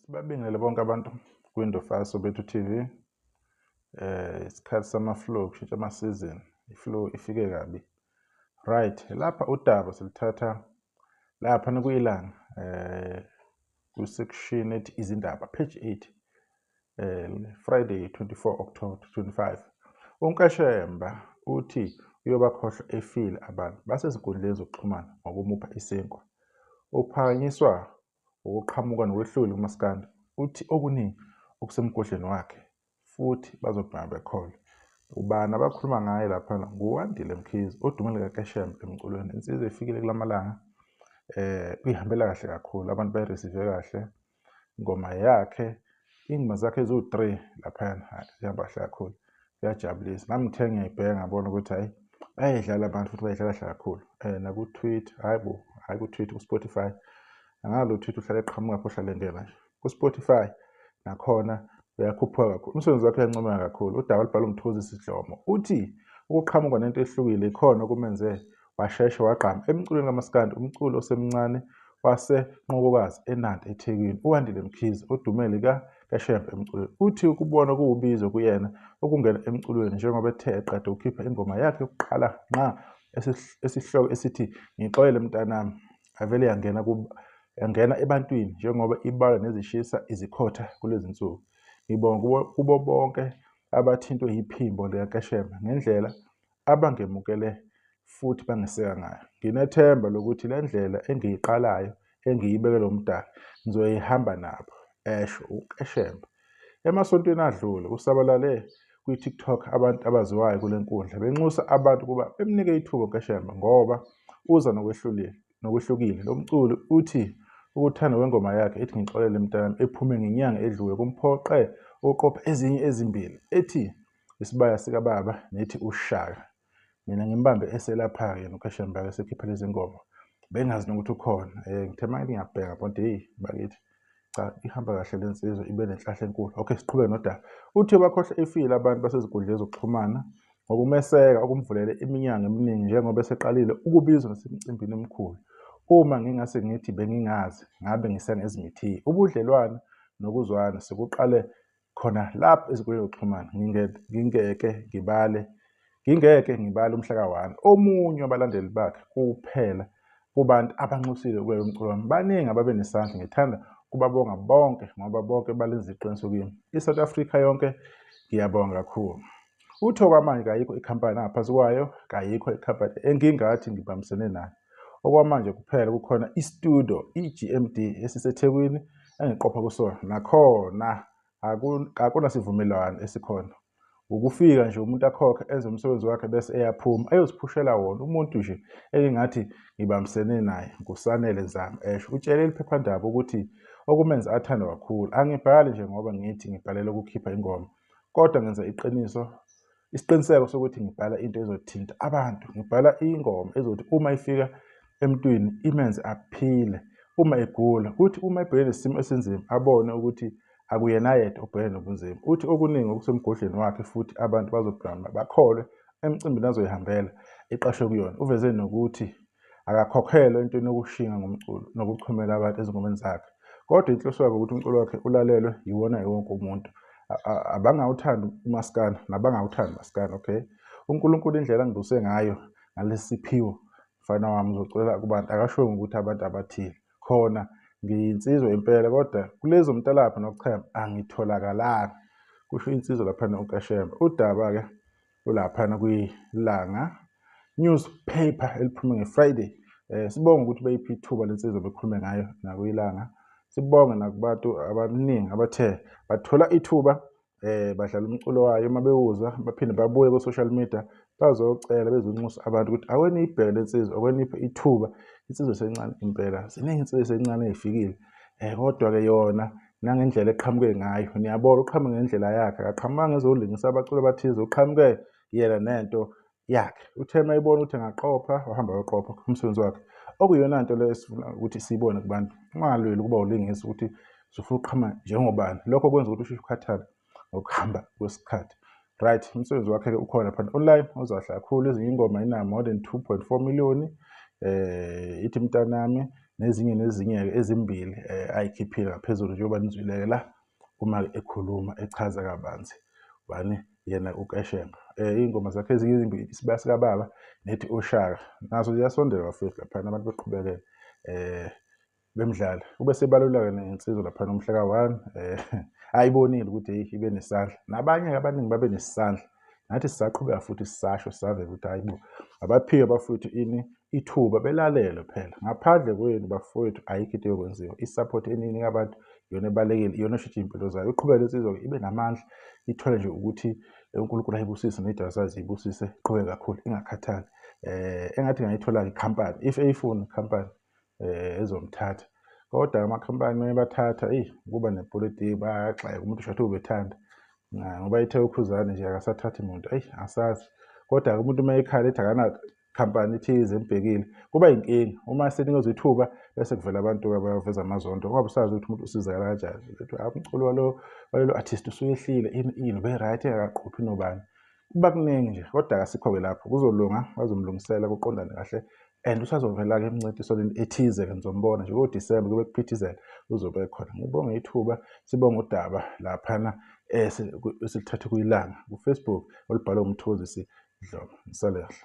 Sibabingelele bonke abantu kwiNdofaso Bethu TV. Isikhathi sama-flu, kushintsha ama-season, i-flu ifike kabi. Right, lapha udaba siluthatha lapha kuyilanga ku-section ethi izindaba page 8, Friday 24 October 2025. UNkashemba uthi uyobakhohlwa efile abantu basezinkundleni zokuxhumana ngokumupha isinkwa. Uphakanyiswa ukuqhamuka nokwehlule kumaskandi, uthi okuningi okusemgodleni wakhe futhi bazobhema bekholwe. Ubani abakhuluma ngaye laphana? Nguwandile Mkhize odumile kaKeshembe emculweni. Insizwa efikile kulamalanga kuyihambela kahle kakhulu, abantu bayireceive kahle ingoma yakhe, iy'ngoma zakhe eziwu-3 laphayana, hhayi zihamba kahle kakhulu, kuyajabulisa. Nami ngithe ngiyayibheka ngabona ukuthi hhayi bayayidlala abantu futhi bayidlala kahle kakhulu. Naku-Twitter, hhayi bo, hhayi ku-Twitter, ku-Spotify. Angalo Twitter uhlale eqhamuka pho uhlale engena nje. Ku-Spotify nakhona uyakhuphuka kakhulu. Umsebenzi wakhe uyancomeka kakhulu. Udaba lubhalwa uMthokozisi Dlomo. Uthi ukuqhamuka nento ehlukile ikhona okumenze washeshe wagqama emculweni kamaskandi, umculo osemncane waseNqobokazi eNanda eThekwini, uWandile Mkhize odumele kaShembe emculweni. Uthi ukubona kuwubizo kuyena ukungena emculweni njengoba ethe eqeda ukukhipha ingoma yakhe yokuqala ngqa esihloko esithi Ngixolele Mntanami, avele yangena yangena ebantwini njengoba ibalwa nezishisa izikhotha kulezi nsuku. Ngibonga kubo bonke abathintwe yiphimbo likaKeshembe ngendlela abangemukele futhi bangiseka ngayo. Nginethemba lokuthi le ndlela engiyiqalayo engiyibekele uMdali ngizoyihamba nabo, esho uKeshembe. Emasontweni adlule kusabalale kwi-TikTok abantu abaziwayo kule nkundla benxusa abantu ukuba bemnike ithuba uKeshembe ngoba uza nokwehlulile nokwehlukile. Lo mculi uthi ukuthanda kwengoma yakhe ethi Ngixolele Mntanami ephume ngenyanga edlule kumphoqe ukuqopha ezinye ezimbili ethi Isibaya Sikababa nethi Ushaka. Mina ngimbambe eselapha-ke yena uKeshemba-ke esekhipha lezi ngoma. Bengazi nokuthi ukhona. Ngithe uma ngiyabheka kodwa heyi bakithi, cha ihamba kahle le nsizwa ibe nenhlahla enkulu. Okay, siqhubeke nodaba. Uthi bakhohlwa ifile abantu basezinkundleni zokuxhumana ngokumeseka okumvulele iminyango eminingi njengoba eseqalile ukubizwa nasemicimbini emikhulu. Uma ngingase ngithi bengingazi ngabe ngisengezimithiyo. Ubudlelwano nokuzwana sekuqale khona lapho ezinkundleni zokuxhumana. Ngingeke ngibale ngingeke ngibale umhla ka-1 omunye wabalandeli bakhe kuphela kubantu abanxusile kuleyo mculo wami. Baningi ababe nesandla, ngithanda kubabonga bonke ngoba bonke balenza iqiniso kimi. I-South Africa yonke ngiyabonga kakhulu. Uthi okwamanje kayikho ikhampani angaphansi kwayo, kayikho ikhampani engingathi ngibambisene nayo. Okwamanje kuphela kukhona i-studio i-GMD esiseThekwini engiqopha kusona, nakhona akunasivumelwano esikhona. Ukufika nje umuntu akhokhe enze umsebenzi wakhe bese eyaphuma ayoziphushela wona. Umuntu nje engingathi ngibambisene naye nguSanele Nzama, esho. Utshele iphephandaba ukuthi okumenza athandwe kakhulu, angibhali nje ngoba ngithi ngibhalela ukukhipha ingoma, kodwa ngenza iqiniso isiqiniseko sokuthi ngibhala into ezothinta abantu. Ngibhala ingoma ezothi uma ifika emntwini imenze aphile uma egula, kuthi uma ebhekene nesimo esinzima abone ukuthi akuyena yedwa obhekene nobunzima. Uthi okuningi okusemgodleni wakhe futhi abantu bazobhema bakholwe emcimbini azoyihambela eqashwe kuyona. Uveze nokuthi akakhokhelwa entweni yokushinga ngomculo nokuchumela abantu ezingomeni zakhe, kodwa inhloso yakhe ukuthi umculo wakhe ulalelwe yiwona wonke umuntu, abangawuthandi umaskandi nabangawuthandi umaskandi. Okay, uNkulunkulu indlela angibuse ngayo ngalesi siphiwo mfana wami uzoculela kubantu, akashongo ukuthi abantu abathile khona. Ngiyinsizwa impela kodwa kulezo mtalapha nokuchema angitholakalanga, kusho insizwa laphana uKashembe. Udaba-ke ulaphana kwiLanga newspaper eliphume ngeFriday. Sibonge ukuthi beyiphi ithuba lensizwa bekhulume ngayo nakwiLanga. Sibonge nakubantu abaningi abathe bathola ithuba badlala umculo wayo uma bewuzwa, baphinde babuye ku-social media bazocela bezonxusa abantu ukuthi aweniyibheke lensizwa, aweniphe ithuba. Insizwa esencane impela, ziningi insizwa esencane ey'fikile, kodwa-ke yona nangendlela eqhamuke ngayo niyabona, uqhamuke ngendlela yakhe, akaqhamukanga ezolingisa abaculi abathize, uqhamuke yena nento yakhe. Uthe uma ebona ukuthi angaqopha, wahamba wayoqopha umsebenzi wakhe, okuyiyona nto leyo esifuna ukuthi siyibone kubantu. Ungalweli ukuba ulingise ukuthi usufuna ukuqhamuka njengobani, lokho kwenza ukuthi usheshe ukhathale ngokuhamba kwesikhathi. Right, umsebenzi wakhe-ke ukhona phana online, uzahle kakhulu. Ezinye ingoma ina more than 2.4 million, ithi Mntanami, Nezinye nezinye-ke ezimbili ayikhiphile ngaphezulu njengoba nizwile-ke la uma ekhuluma echaza kabanzi ubani yena uKeshemba. Iy'ngoma zakhe ezinye ezimbili Isibaya Sikababa nethi Ushaka nazo ziyasondela bafethu laphana abantu beqhubeke bemdlala. Ube sebalula-ke nensizwa laphana umhla ka-1 ayibonile ukuthi heyi ibe nesandla. Nabanye-ke abaningi babe nesandla. Nathi sisaqhubeka futhi sisasho sisaveza ukuthi hayi bo abaphiwe bafowethu ini ithuba belalele phela. Ngaphandle kwenu bafowethu ayikho into eyokwenziwa. I-support eniyinika abantu iyona ebalulekile, iyona eshintsha iy'mpilo zayo. Iqhubeke le nsizwa-ke ibe namandla, ithole nje ukuthi uNkulunkulu ayibusise ney'dalwa zayo ziyibusise, iqhubeke kakhulu ingakhathali. Engathi ingayithola-ke ikhampani if eyifuna ikhampani ezomthatha. Kodwa amakhampani uma ebathatha eyi kuba nepolitiki bayagxeka umuntu shuthi ubethanda ngoba ithe uKhuzani nje akasathathi muntu eyi asazi. Kodwa-ke umuntu uma ekhala ethi akanakhampani ethize embhekile kuba yinkinga uma esenikezwa ithuba bese kuvela abantu abaveza amazondo ngoba usazi ukuthi umuntu usizakala kanjani. Bethi umculo walelo artist usuyehlile ini ini ube-right engakaqophi nobani. Kuba kuningi nje kodwa akasikho-ke lapho kuzolunga bazomlungisela kuqondane kahle and usazovela-ke emncintiswaneni ethize-ke nizombona nje koDisemba kube kuphithizela uzobe khona. Ngibonge ithuba sibonge udaba laphana esilithathe kuyilanga ku-Facebook olubhalwe uMthokozisi Dlomo. Nisale kahle.